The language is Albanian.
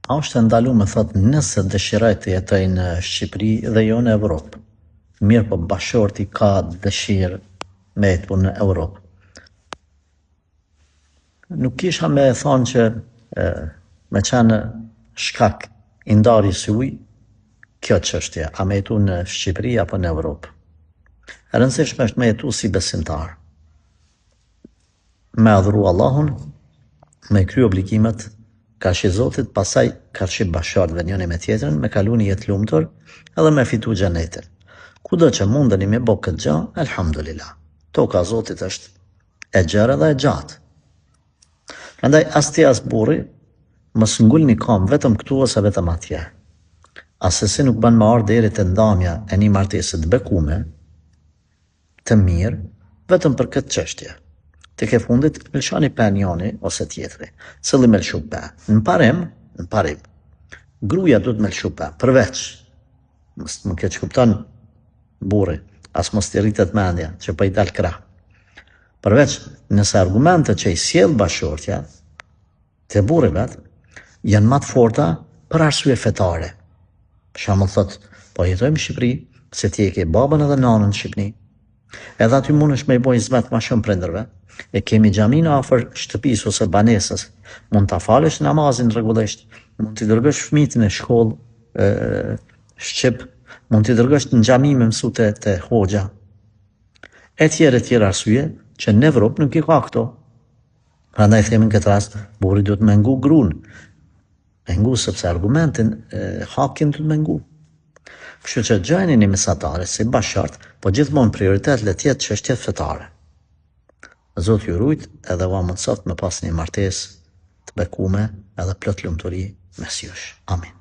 A është e ndalume thotë nëse dëshiroj të jetoj në Shqipëri dhe jo në Evropë, mirëpo bashkëshorti ka dëshirë me jetu në Europë. Nuk kisha me thonë që e, me qenë shkak i ndarjes suj, kjo çështje, a me jetu në Shqipëri apo në Europë. E rëndësishme është me jetu si besimtar. Me adhuru Allahun, me kry obligimet karshi Zotit, pastaj karshi bashkëshortëve njëri me tjetrin, me kalu një jetë të lumtur edhe me fitu xhenetin. Kudo që mundeni me bo këtë gjë, elhamdulillah. Toka e Zotit është e gjerë edhe e gjatë. Prandaj as ti as burri mos ngulni kam vetëm këtu ose vetëm atje. Asesi nuk bën me ardhë deri te ndamja e një martese të bekume, të mirë vetëm për këtë çështje. Tek e fundit, lëshoni pe njoni ose tjetri. Cili me lëshu pe? Në parim, në parim. Gruaja duhet me lëshu pe, përveç mos më keqkupton burri, as mos t'i rritet mendja që po i dal krah. Përveç nëse argumentet që i sjell bashkëshortja te burri vet janë ma të forta për arsye fetare. Për shembull thot, po jetojmë në Shqipëri, se ti e ke babën edhe nanën në Shqipëri. Edhe aty mundesh me i bo hizmet ma shumë prindërve. E kemi xhaminë afër shtëpisë ose banesës. Mund ta falësh namazin rregullisht, mund t'i dërgosh fëmijët në shkollë e, shqip, mund t'i dërgosh në xhami me mësu te, te hoxha. E tjerë e tjerë arsye që në Evropë nuk i ka këto. Prandaj themi në këtë rast, burri duhet me ngu grun. Me ngu sepse argumentin e, hakin duhet me ngu. Kështu që gjejeni një mesatare si bashkëshort, po gjithmonë prioritet le të jetë çështjet fetare. Zoti ju rujt edhe ua mundësoft me pas një martesë të bekume edhe plot lumturi mes jush. Amin.